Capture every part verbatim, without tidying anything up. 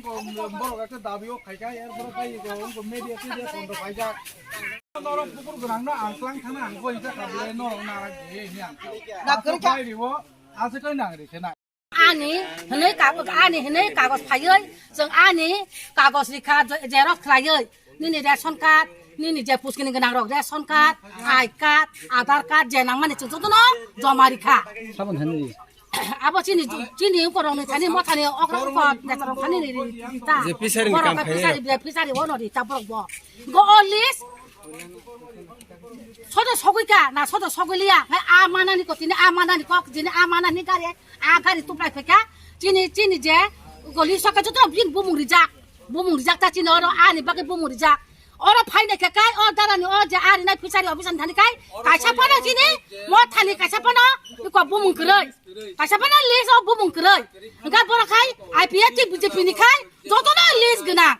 Borok ekta dabi o khaikha, er borok bai ko, ko media, media kondo khaijak. Norok bukur gwnang no ang klang thana ang koi ta kable norok narak je ni ang. Na koi ta. Bai ribo, ase koi nang ri khena. Ani hwnwi kagoj, ani hwnwi kagoj phaiwi, chwng ani kagoj rikha, xerox khlaiwi, nini ration card, nini je puskini gwnang rok ration card, I card, Aadhaar card, je nangmani chwng jotono joma rikha. Sabon thani ri. Abo chini, chini ukorokni thani, mothani, okra ukor, netarok thani ri, ri, ri ta. Je fishery ni borok kam khe khainai fishery, je fishery ono ri ta borok bo. Go all list. Sodo sogwi ka, na sodo sogwi liya. Hai a manani ko, tini a manani kok, tini a manani gari, a gari tuplai phaikha. Chini, chini je, go list soka joto bin bumung rijak. Bumung rijak ta chini oro, ani bagwi bumung rijak. Oro phainai khe kai, o darani o je arinai fishery office ani thani kai, kaisa phano chini, mo thani kaisa phano, iko bumung kwrwi. Kaisa phano list o bumung kwrwi. Hwnkhe borok khai I P F T B J P ni khai, jotono list gwnang.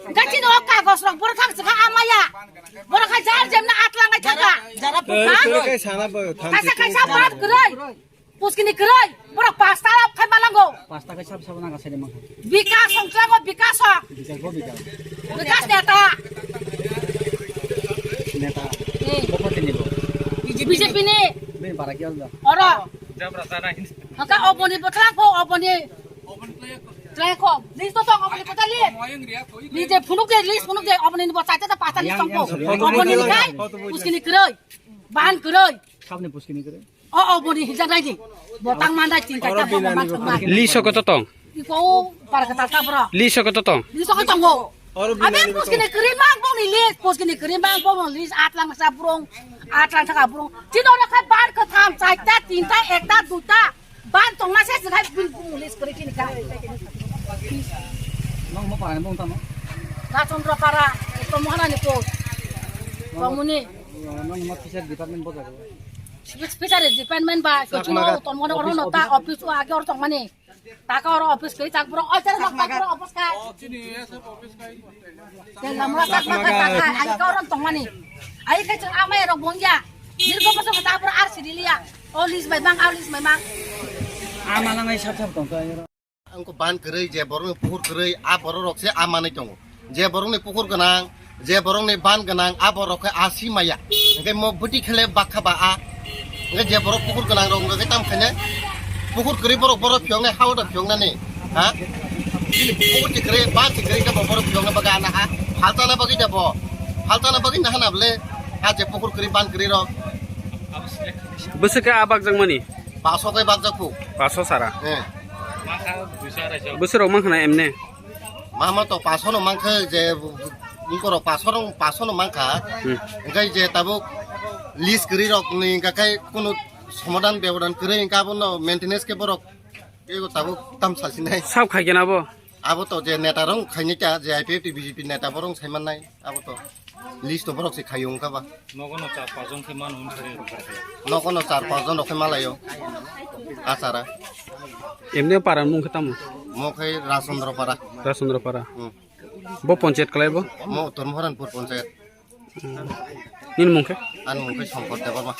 Hwnkhe chini o kagoj rok borok thang swkha amaya. Borok khai jar jemna atlangai thangkha. Jara, jara, ha? Kaisa kaisa bad kwrwi. Puskini kwrwi, borok pasta rok khai malango. Pasta khai sab sab nang asai mangkha. Bikas songchlango, bikas sok. Bikas bo bikas. Bikas neta. Neta. Eh. Bo party ni bo. B J P ni. Bini para ki alda. Oro. Haka oboni botlang ko oboni. Try ko. List to tong oboni kota li. Ni je phunuk de list phunuk de oboni ni bo chaita ta pasta list tong ko. Yang, yang, yang. Oboni ni kai. Puskini kwrwi. Ban kwrwi. Sabni puskini kwrwi. O, o, boni hijak nai di. Botang mandai tin kaita botang man tong nai. List o koto tong? Iko para kata ta bro. List o koto tong? List o koto tongo. Oro bini. Abe ani puskini kwrwi mang boni list, puskini kwrwi mang boni list, atlang sa burung, atlang saka burung. Chino na khai bar ko tham, chaita, tinta, ekta, duita. Ban tong na se khai bin boni list kwrwi chini ka. Nong mo para ni bong tamo? Rachandra para, to mohana ni ko. Komuni. Nang ma fishery department bojago. Fishery department ba, kechino tongmani oro no ta office o age oro tongmani. Taka oro office kai tak bro, oi tara tak bro office kai. Te lamra tak ma kai tak kai, ai ka oro tongmani. Ai kai chang amai oro bongya. Nirgo boso ta bro ar sirilia. O list bai bang, o list bai bang. Ama nang ai sap sap tong ka. Ang ko ban kwrwi je borokni pukur kwrwi a borok rok se a manwi tongo. Je borokni pukur gwnang, je borokni ban gwnang a borok khe a si maya. Hwnkhe mo bwtwi khele bakha ba a. Hwnkhe je borok pukur gwnang rok hwnkhe tam khainai pukur kwrwi borok borok phiyoknai ha o da phiyoknani. Ha? Pukur ti kwrwi ban ti kwrwi khe bo borok phiyokna bagwi ana ha. Haltana bagwi da bo. Haltana bagwi naha na bwle. A je pukur kwrwi ban kwrwi rok. Bwswk khe a bakjakmani? Paso khe bakjak phu. Paso sara. Eh. Bwswk rok mankha na emne? Mama to paso no mankha je bukoro paso rok paso no mankha. Hmm. Hwnkhe je tabuk list kwrwi rok ni hwnkhe kunu somadan bebodan kwrwi hwnkhe abono maintenance khe borok ego tabuk tam sasinai. Sab khai khe na bo? Abo to je neta rok khainai ta je I P F T B J P neta borok sai mannai abo to. List to borok se khayo wngkha ba. Nogo no char pas jon khe mano wngkha. Nogo no char pas jon rok khe malayo. Achara. Emne para mung khe tamo? Mo khe Rachandra para. Rachandra para. Hmm. Bo panchayat kalai bo? Mo Uttor Moharanpur panchayat. Hmm. Nini mung khe? Ani mung khe Shankar Debbarma.